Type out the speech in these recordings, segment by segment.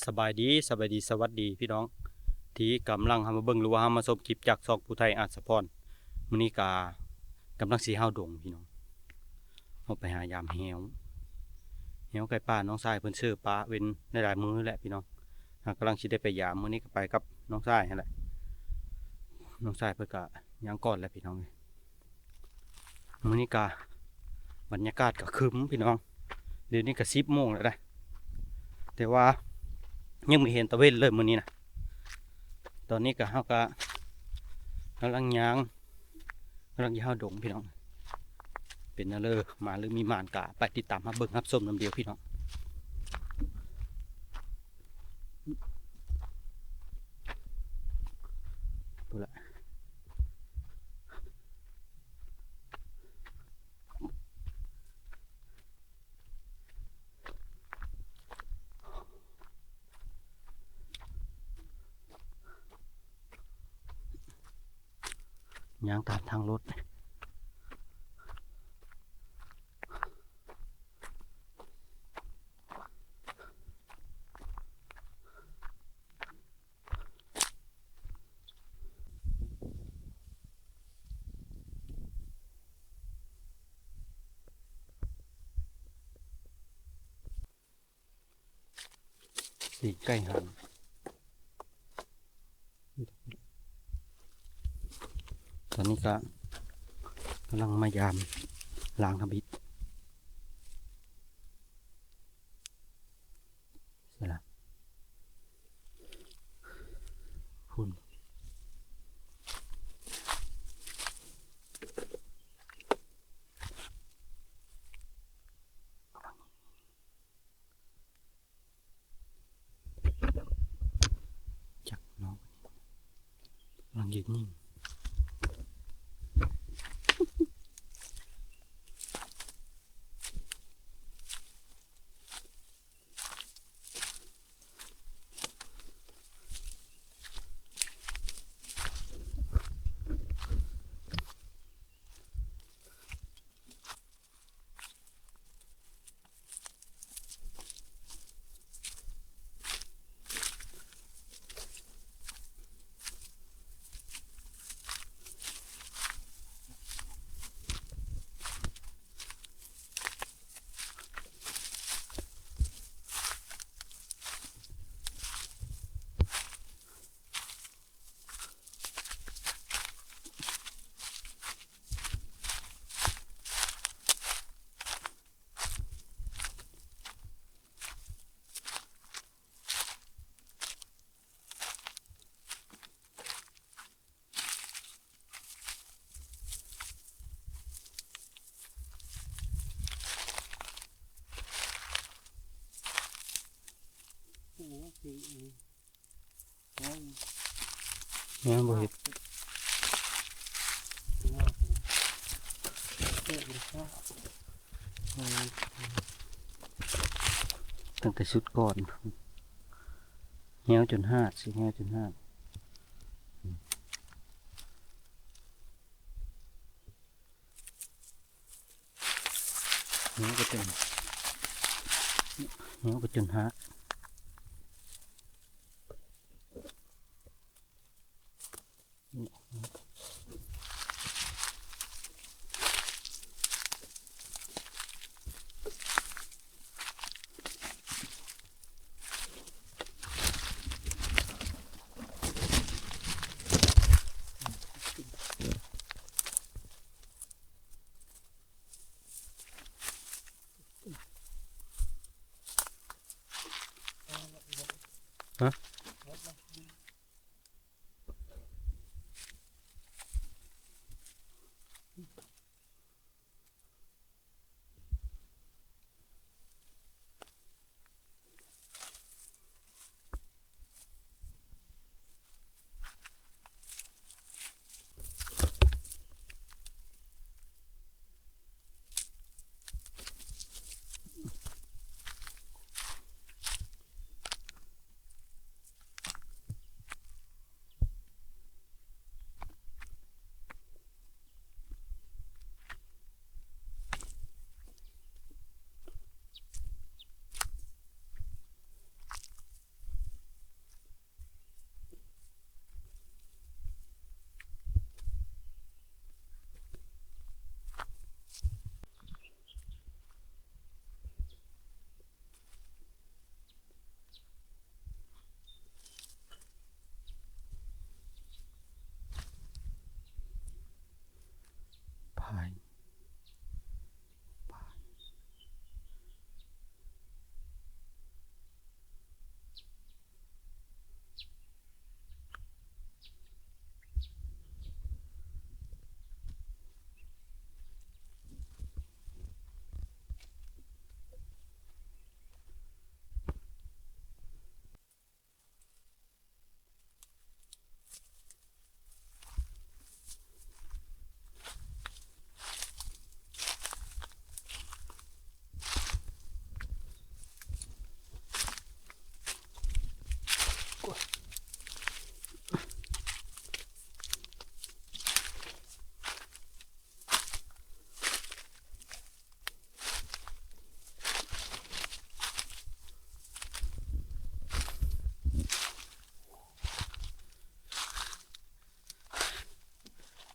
ສະບາຍດີ ສະບາຍດີ ສະຫວັດດີພີ່ນ້ອງ ທີ່ກຳລັງເຂົ້າມາເບິ່ງ ຫຼືວ່າເຂົ້າມາຊົມຄລິບຈາກຊ່ອງຜູ້ໄທອາດສະພອນ. ມື້ນີ້ກະກຳລັງຊິເຫົາດົງພີ່ນ້ອງ ເຮົາໄປຫາຢາມແຮ້ວ ແຮ້ວໄກ່ປ່າ ນ້ອງຊາຍເພິ່ນເຊີປາເວັນຫຼາຍໆມື້ແຫຼະພີ່ນ້ອງ. ເຮົາກຳລັງຊິໄດ້ໄປຢາມ ມື້ນີ້ກະໄປກັບນ້ອງຊາຍຫັ້ນແຫຼະ ນ້ອງຊາຍເພິ່ນກະຍ່າງກ່ອນແຫຼະພີ່ນ້ອງ. ມື້ນີ້ກະບັນຍາກາດກະຄຶ້ມພີ່ນ້ອງ ດຽວນີ້ກະສິບໂມງແລ້ວນະ ແຕ່ວ່າຍັງບໍ່ເຫັນຕາເວັນເລີຍມື້ນີ້ນະ. ຕອນນີ້ກະ ເຮົາກະກຳລັງຍ່າງ ກຳລັງຊິເຫົາດົງພີ່ນ້ອງ ເປັນແນວໃດມາຫຼືມີໝານກະໄປຕິດຕາມຮັບເບິ່ງຮັບຊົມນຳດຽວພີ່ນ້ອງ. ພຸ້ນລະ ຍ່າງຕາມທາງລົດ. ຕີນໄກ່ຫັນ ຕອນນີ້ກະກຳລັງມາຢາມລ້າງທຳອິດ. ໃສລະ ພຸ້ນ ຈັກເນາະ ກຳລັງຢືນຍິງ. ແນວບໍ່ເຮັດ ຕັ້ງແຕ່ຊຸດກ່ອນ ແຮ້ວຈົນຮາດ ຊິແຮ້ວຈົນຮາດ. ແຮ້ວກະຈົນ ແຮ້ວກະຈົນຮາກ. ໂ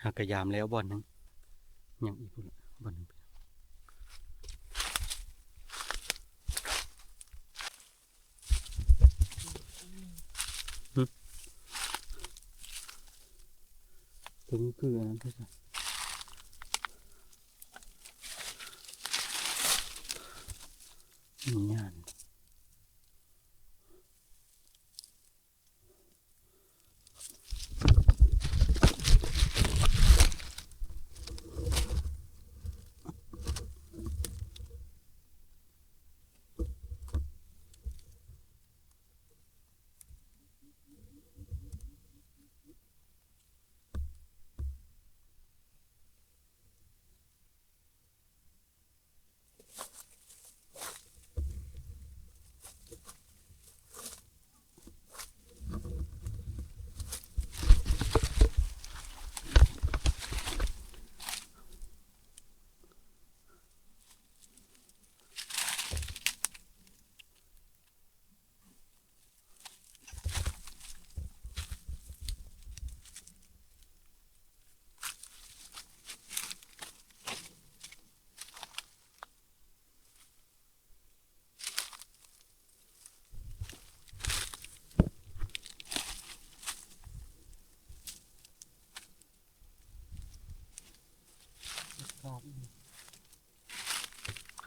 ຫາກະຍາມແລ້ວບ່ອນໜຶ່ງ ຍັງອີກພຸ້ນລະບ່ອນໜຶ່ງ. ຫຶ ຕົວນີ້ຄືອັນນັ້ນຄືກັນ ວິນຍານ.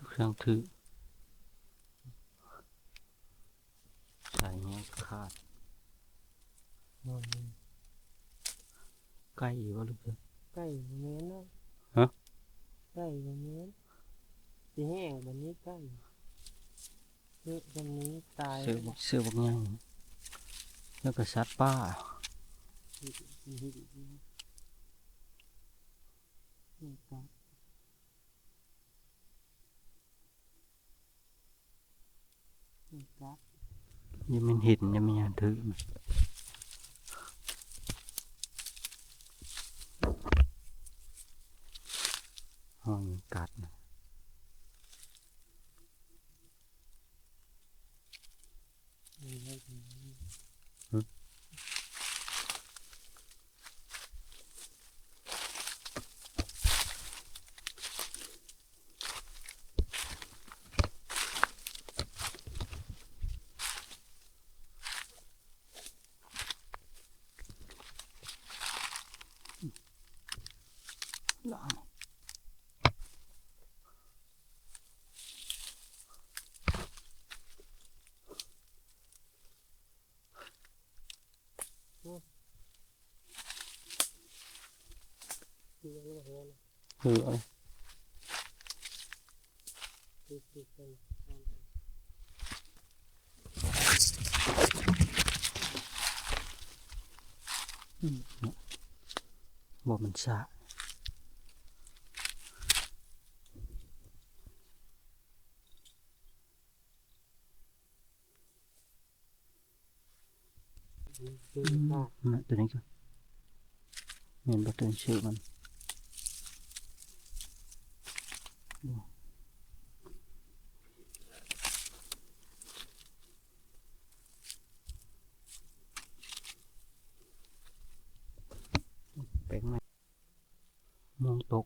ເຄື່ອງຖື ສາຍແຮຂາດ. ໄກ່ຢູ່ບໍ່ ຫຼື ໄກ່ບໍ່ແມ່ນເນາະ. ຮະ? ໄກ່ບໍ່ແມ່ນ ຊິແຫ້ງບັດນີ້ໄກ່ ເສືອກ ຈຳນີ້ຕາຍ ເສືອກບັກ ເສືອກບັກໃຫຍ່ ແລ້ວກໍສັດປ່າ. ນີ້ກໍ ນີ້ກໍ ຍັງແມ່ນເຫັນ ຍັງແມ່ນຫຍັງຖືກ ຫ້ອງກັດນະ. ເອີ ບໍ່ ມັນຊ້າ. ອືມ ນະ ຕົວນີ້ກໍແມ່ນບໍ່ ຕົວນີ້ຊື່ມັນ ແປງໃໝ່. ມ່ວງຕົກ.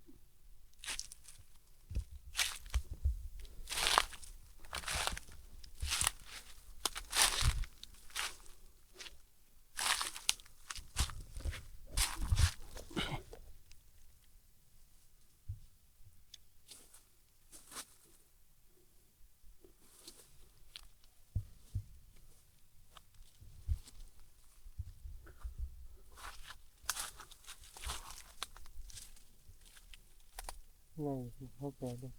ໃຫຍ່ເຂົ້າໃຈເດ້.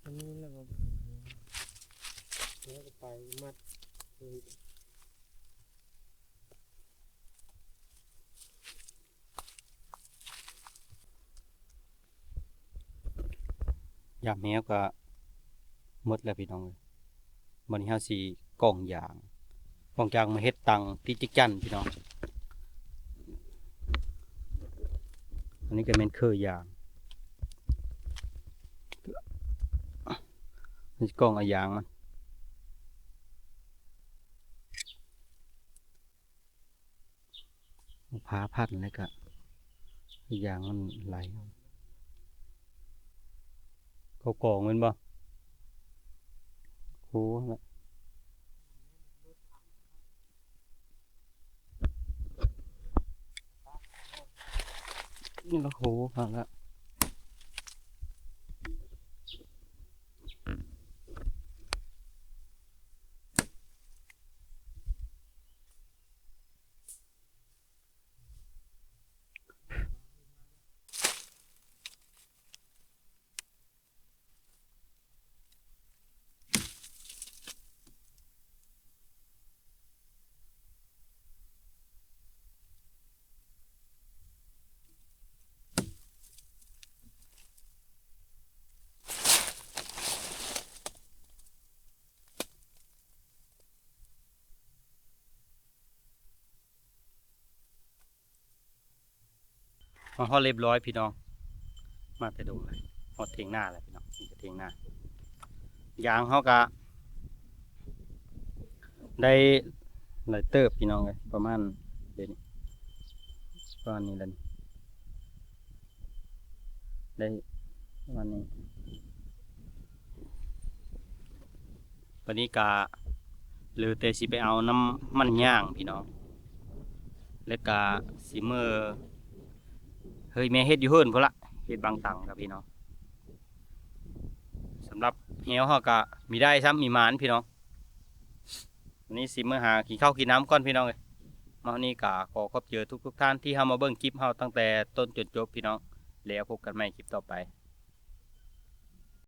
ອັນນີ້ແລ້ວກໍ ແລ້ວກໍໄປມັດ ຢາມແຮວກໍໝົດແລ້ວພີ່ນ້ອງເອີຍ. ບັດນີ້ເຮົາຊິກອງຢາງ ກອງຢາງມາເຮັດຕັ່ງຕິດຈັກຈັ່ນພີ່ນ້ອງ. ນີ້ກໍແມ່ນເຄີຢາງ ມັນຊິກ້ອງເອົາຢາງມັນ ເອົາຜ້າພັນແລ້ວກໍຢາງມັນໄຫຼ ເຂົ້າກ້ອງແມ່ນບໍ່? ໂຫ ນີ້ລະໂຫ ພັນລະ. ມາຮອດຮຽບຮ້ອຍພີ່ນ້ອງ ມາແຕ່ດົງເລີຍ ຮອດຖຽງນາແລ້ວພີ່ນ້ອງ ນີ້ກໍຖຽງນາ ຢາງເຮົາກະໄດ້ຫຼາຍເຕີບພີ່ນ້ອງເອີຍ ປະມານ ດຽວນີ້ ປະມານນີ້ແຫຼະ ໄດ້ປະມານນີ້. ບາດນີ້ກະເຫຼືອແຕ່ຊິໄປເອົານ້ຳມັນຍ່າງພີ່ນ້ອງ ແລ້ວກະຊິເມືອ ເຮີຍ ແມ່ເຮັດຢູ່ເຮືອນພຸ້ນລະ ເຮັດບັງຕັງກັບພີ່ນ້ອງ. ສຳລັບແຮ້ວເຮົາກະມີໄດ້ຊ້ຳມີໝານພີ່ນ້ອງ. ວັນນີ້ຊິເມືອຫາກິນເຂົ້າກິນນ້ຳກ່ອນພີ່ນ້ອງເອີຍ. ມາຮອດນີ້ກະຂໍຂອບໃຈທຸກໆທ່ານທີ່ເຂົ້າມາເບິ່ງຄລິບເຮົາຕັ້ງແຕ່ຕົ້ນຈົນຈົບພີ່ນ້ອງ ແລ້ວພົບກັນໃໝ່ຄລິບຕໍ່ໄປ.